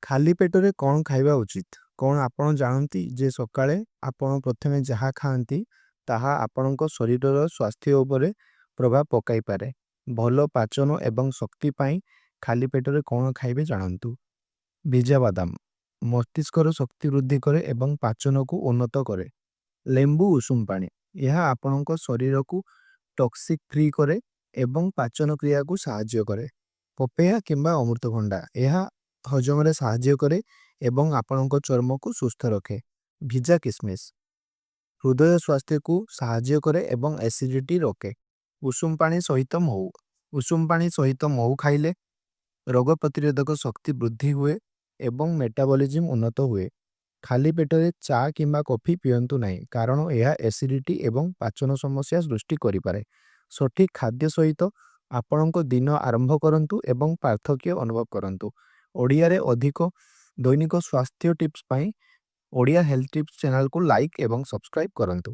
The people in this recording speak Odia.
ଖାଲି ପେଟରେ କୌନ ଖାଈବା ଉଚିତ? କୌନ ଆପନୋଂ ଜାନତୀ ଜେ ସକାଲେ ଆପନୋଂ ପ୍ରତ୍ଥମେ ଜହା ଖାନତୀ, ତହା ଆପନୋଂ କୋ ସରୀଡର ସ୍ଵାସ୍ଥୀ ଓପରେ ପ୍ରଭାବ ପକାଈ ପାରେ। ଭଲୋ ପାଚନୋ ଏବଂଗ ସକ୍ତି ପାଇଂ ଖାଲି ପେଟରେ କୌନ ଖାଈବେ ଜାନତୁ। ଭୀଜା ବାଦାମ, ମସ୍ତିସ କରୋ ସକ୍ତି ରୁଦ୍ଧି କରେ ଏବଂଗ ପାଚନୋ କୁ ଉନ୍ନତ କରେ। ଲେଂବୂ ଉସୁମ ପାନେ, ଯହାଁ ଆପନୋଂ କୋ ସରୀଡର କୁ ଟୋକ୍ସିକ ଫ୍ରୀ କରେ ଏବଂଗ ପାଚନୋ କ୍ରିୟା କୁ ସହାଜ୍ଯ କରେ। ପପେଯା କିମବା ଅମୁର୍ତ ଭୁଂଡା, ଯହାଁ ହଜମରେ ସହାଜ୍ଯ କରେ ଏବଂଗ ଆପନୋଂ କୋ ଚର୍ମୋ କୁ ସୁସ୍ଥ ରଖେ। ଭୀଜା କିସ୍ମିସ, ରୁଦ୍ଧଯ ସ୍ଵାସ୍ଥେ କୁ ସହାଜ୍ଯ କରେ ଏବଂଗ ଏସିଡିଟୀ ରୋକେ। ଉସୁମ ପାନେ ସହିତମ ହୂ, ଉସୁମ ପାନେ ସହିତମ ହୂ ଖାଈଲେ, ରୋଗୋ ପତିରେଦ କୋ ସକ୍ତି ବୁଦ୍ଧୀ ହୁଏ ଏବଂଗ ମେଟାବୋଲିଜିମ ଉନ୍ନତ ହୁଏ। ଖାଲୀ ପେଟରେ ଚା କିମବା କଫୀ ପିଯଂତୁ ନହୀଂ, କାରଣୋ ଯହାଁ ଏସିଡିଟୀ ଏବଂଗ ପାଚନୋ ସମସ୍ଯାସ ରୁଷ୍ଟି କରୀ ପାରେ। ସୋଠୀ ଖାଦ୍ଯ ସହିତ ଆପନୋଂ କୋ ଦିନୋ ଆରମ୍ଭ କରନ୍ତୁ ଏବଂଗ ପାର୍ଥୋ କିଯୋ ଅନୁଭଵ କରନ୍ତୁ। ଓଡିଯାରେ ଅଧିକୋ ଦୋଇନୀ କୋ ସ୍ଵାସ୍ଥିଯୋ ଟିପ୍ସ ପାଇଂ, ଓଡିଯା ହେଲ୍ଥ ଟିପ୍ସ ଚେନଲ କୋ ଲାଇକ ଏବଂଗ ସବ୍ସ୍କ୍ରାଇବ କରନ୍ତୁ।